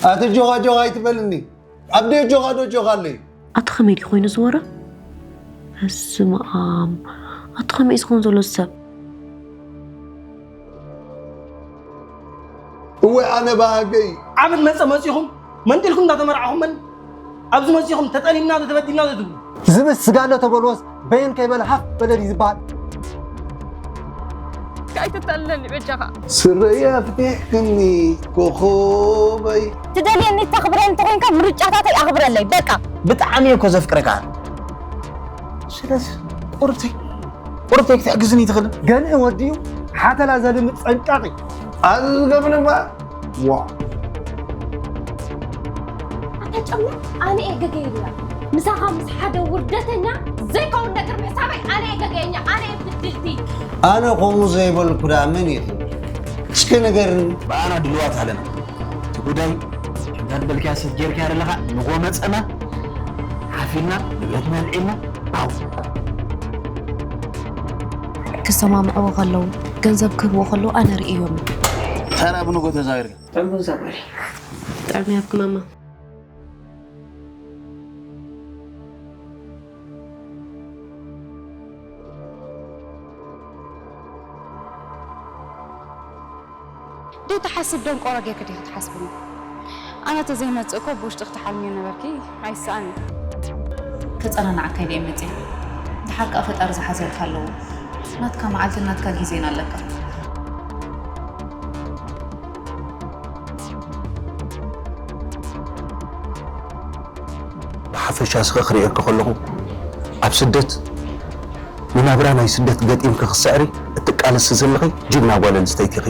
ኣቲ ጆኻ ጆኻ ኣይትበልኒ። ኣብ ደይ ጆኻ ዶ ጆኻ ኣለይ? ኣቲ ከመይ ድዩ ኮይኑ ዝወረ? በስመ ኣብ። ኣቲ ከመይ እዩ ዝኸውን ዘሎ ሰብ? እወ ኣነ ባህገይ። ዓመት መጸ መጺኹም መንጢልኩም እንዳተመርዓኹም መን ኣብዚ መጺኹም ተጠሊምና ዶ ተበዲልና ዶ ትብሉ? ዝብስ ስጋ ኣሎ ተበልዎስ በየን ከይበለ ሃፍ በለ ድዩ ዝበሃል? ኣይትታለለኒ በጃኻ። ስረይ ኣፍቲሕክኒ ኮኾበይ። ትደልየኒ ተኽብረኒ እንተኾይንካ ምርጫታተይ ኣኽብረለይ በቃ። ብጣዕሚ እየ እኮ ዘፍቅረካ። ስለዚ ቁርብተይ ቁርብተይ ክትሕግዝኒ ትኽእል። ገንኢ ወዲዩ ሓተላ ዘልምድ ጸንቃቂ። ኣዝገብንባ ዋ ኣታ ጨምና ኣነ እየ ገገየላ። ምሳኻ ምስ ሓደ ውርደተኛ ዘይከውን ነገር ምሕሳበይ ኣነ እየ ገገየኛ፣ ኣነ እየ ብድልቲ። ኣነ ከምኡ ዘይበልኩ ደኣ መን እዩ ትብል? እስኪ ንገርኒ። ብኣና ድልዋት ኣለና። እቲ ጉዳይ እንዳበልካያ ሰት ጌርካያ ዘለኻ ንጎ መጸና ሓፊልና ንብረትና ኣልዒልና ኣው ክሰማምዕዎ ከለዉ ገንዘብ ክህብዎ ከለዉ ኣነ ርእዮም እዩ። ተራ ብንጎ ተዛዊርካ ጥዕሙን ዘበሪ ብጣዕሚ ሃብቲ ማማ። ደይ ትሓስብ ደንቆሮ ጌርክ ዲኺ ትሓስብኒ? ኣነ ተዘይመጽእ እኮ ብውሽጢ ክትሓልምዮ ነበርኪ ኣይስኣን እዩ። ከጸናንዓካ ኢለ እየ መጽየ። ድሓር ከኣ ፈጣሪ ዝሓዘልካ ኣለዎ። ናትካ መዓልትን ናትካ ግዜን ኣለካ። ብሓፈሻ ስኸ ክርእየኪ ከለኹ ኣብ ስደት ንናብራ ናይ ስደት ገጢምኪ ክትስዕሪ እትቃለሲ ዘለኺ ጅግና ጓል ኣንስተይቲ ኢኺ።